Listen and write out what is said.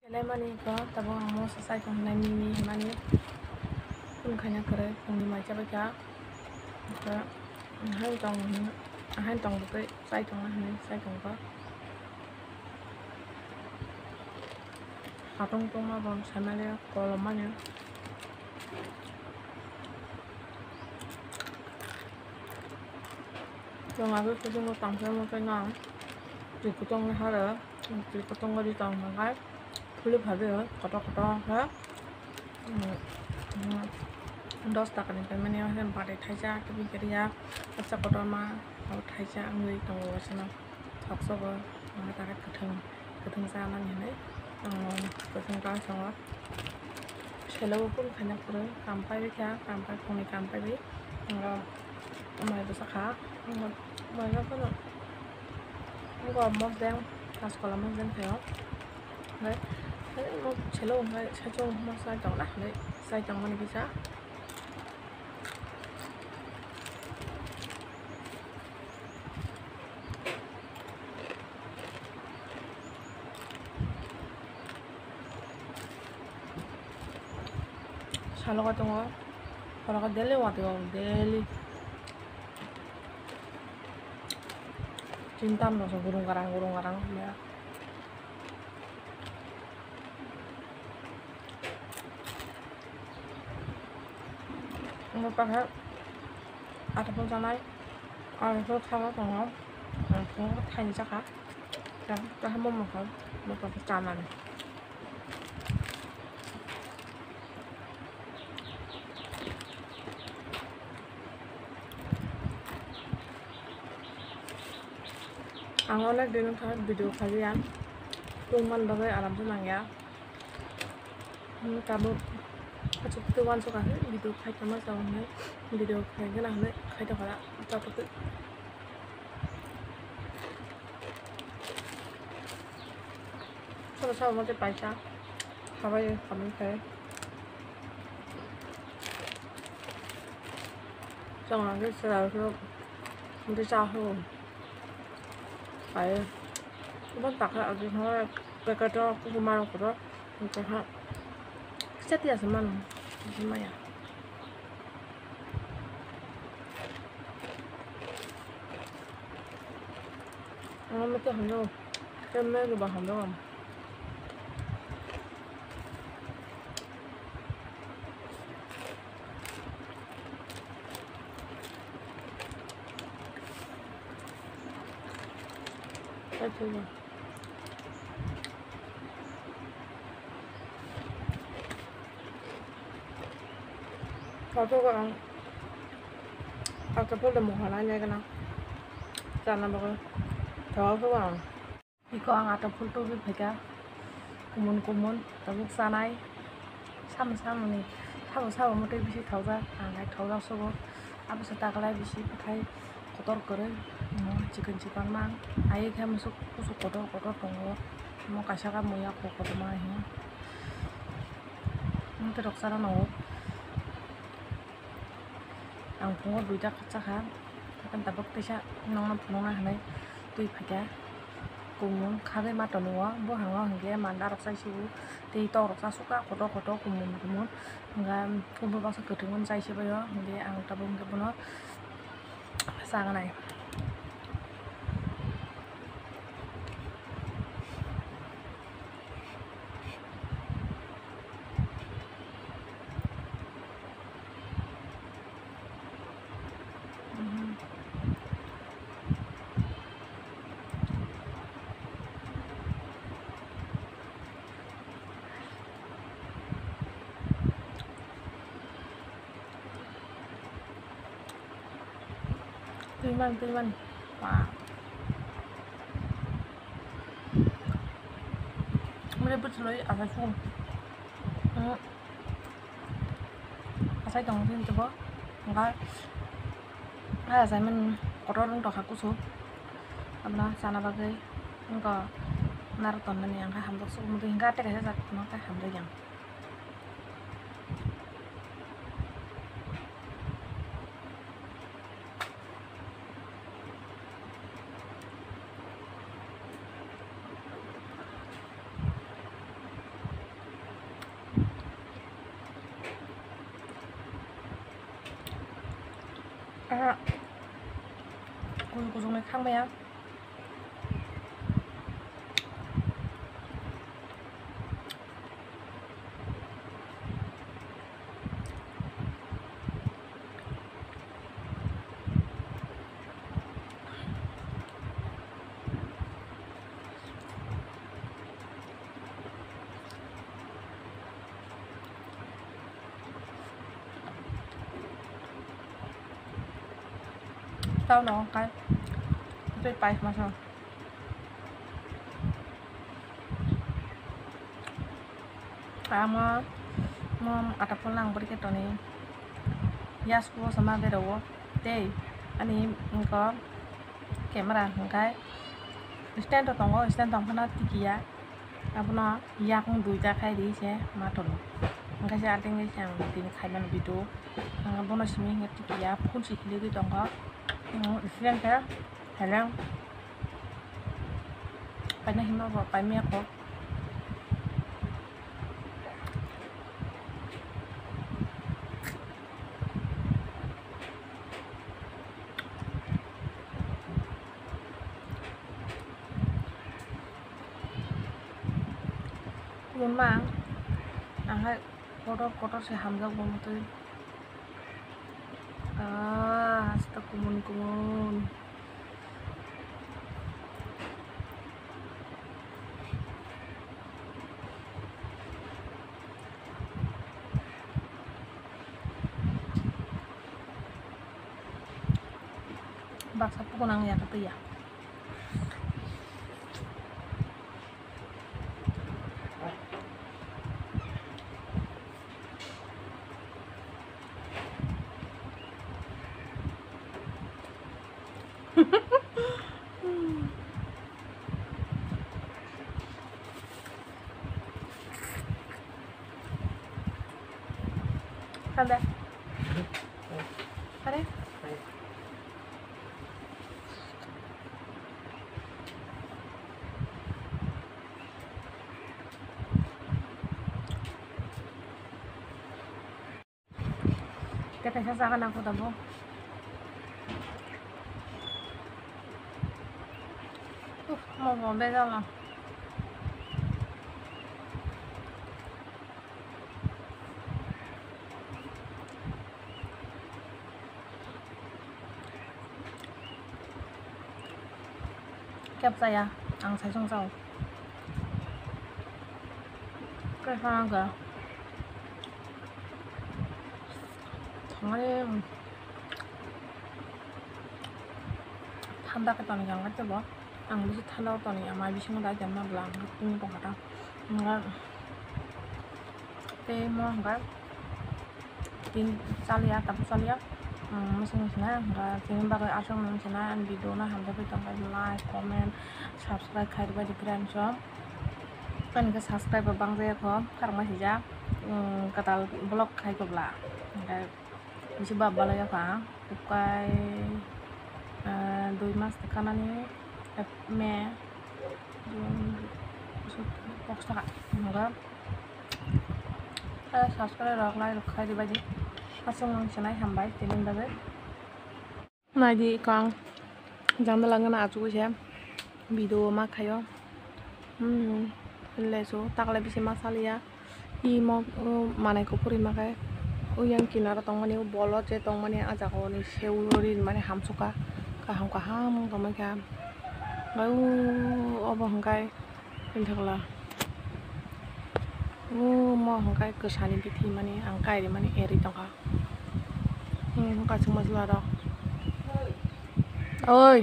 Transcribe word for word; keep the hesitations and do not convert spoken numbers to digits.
Laimani ko tabuk ang moso chai tong hinai mimi hinmani. Phone khaina kwrwi phone ni mai chabai kha. Khe hain tong hain tong bwtwi chai tong hinwi chai tong kha. Atong tongma bo saimani kolom mani. Chwng agwi kuchukno tangsa mokhe no twi kutung haro, twi kutung ri tong hwnkhai phulwi phaio kotor kotor khe, um, um, dos takani paimani o khe bari thaisa kebeng keriya baksa kotorma abo thaisa wngwi tongo waisano. Thoksogo, ah, dakat kwthwng, kwthwng chanani hinwi, ah, kwthwng ta tongo. Selo bo phone khaina kwrwi, kam pai rikha, kam pai phone ni kam pai ri, oro mai bwsa kha, mai no phano, abo mosdeng, kaskola mosdeng khaio. Hwnkhe, hwnkhe selo hwnkhe saichung hwnma chai tongna hinwi chai tongmani kisa. Salogo tongo, oro daily watwi o daily. Chintam rok gurung garang gurung garang ya. Omo pakha atapul chanai, atapul kha o tongo, atapul thaini chakha, tei momo kha, momo kha chanani. Ang onek din wngkha video khailiya, tungmani bagwi aramsa nangya. Hmm, tabuk achuk tei uansukha khe video khai tongma chao hinwi video khai gana hinwi khai tongkha da, tabuk tei. Sono sabo mate paisa habai hamwi khai. Chwng ang khe chwla khe mate cha hwn. Pai. Bo takha agi hwnwi packet o kubuma rok kwrwi. Hwnkhe ha kisa tiya se mano. Kisa maya. Ang mate hamjao. Kemne ruba hamjao ang. Kotor ko ang atapul de mohor nai nai gana chana bagwi thok ko ang. Iko ang atapul tubui phaikha kumun kumun tabuk chanai. Samung samung ni sabo sabo mwtwi bisi thaujak, ang hai thaujak sugo. Abo se taklai bisi bwthai kotor kwrwi, chikon chikon mang. Ai khe musuk kusuk kotor kotor tongo. Omo kaisa khe muya kho kotorma hai. Omo tei rok chana nango. Ang phungo duita chakha, haikhe tabuk teisa nokno phunukna hinwi twi phaikha. Kumun khagwi ma tongo, buhango hinkhe manda rok chai sibu, tei tok rok chasukha kotor kotor kumun kumun. Hwnkhe kubui baksa kwthwngmani chai sibaio, hinkhe ang tabuk hinkhe bono chagnai. Twi man, twi man. Wah. Mane bwchlwi asai phung. Hmm. Asai tong phim tebo. Hwnkhe. Ah, asai man kotor wng tongkha kusu. Abono chana bagwi. Wngkha. Naro tonnani ang khe hamjak suk mutwi hwnkhe tei kaisa jak tongma khe hamjak yang. Aha. Kuchuk kuchukni khangmaya. Tao no kai. Tei pai masa. Amo mo ata phol nang bwrwi khe tonwi. Yasku sama berao tei ani ko camera hwnkhe stand o tongo, stand tong phano tikiya. Abono yakung duita khai ri se ma tono. Hwnkhe se ateng se ang tini khaimani video. Ang bono simi hwnkhe tikiya phul si khilwi tongo. Ang student khe heleng paina hima bo paimya kho. Kubun ma ang hai kotor kotor se hamjak bo motwi. Ah, hasta kumun kumun. Baksa pukunang ya kata ya. Kada. Are? Tei kaisa jaga nang kho tabuk. Uff, mo bo bejal no. Kebsa ya, ang saichung chao. Kebsa nang kha. Thangmani thanda khe toni khe ang khe bo. Ang bisi thanda o toni ya, mai bisingo dai tongma bwla ang khe kung tongkha ta. Ang khe tei mo hwnkhe tin chaliya, tabuk chaliya. Ang mwswk mwswk nai hwnkhe tini bagwi aswk nung sinai ani video no hamjagwi tongkha, like, comment, subscribe khai rwbaidi friends rok. Ani khe subscribe bo bangjaya kho, khorokma sijak, um, kwtal vlog khai kobla. Hwnkhe bisi bab balai ya kha, ukai, ah, dui mas kanani, Ep-, May, June, July, August taka. Hwnkhe, eh, subscribe rok, like rok khai di baidi. Aswk nung sinai hambai, tini bagwi. Naidi kang jandala gana achugwi se video ma khaio. Hmm, lesu takle bisi ma saliya. Imo, o, manai kuphur ima khe. O yang kinaro tongmani, o bolot je tongmani, a jaga o ni seu rinmani hamsukha. Kaham kaham wng tongmani kha. Hwnkhe o, obo hwnkhe. Phinthakla. O mo hwnkhe kwsani bithi mani ang kairimani eri tongkha. Hmm, kaisa masla rok. Oi.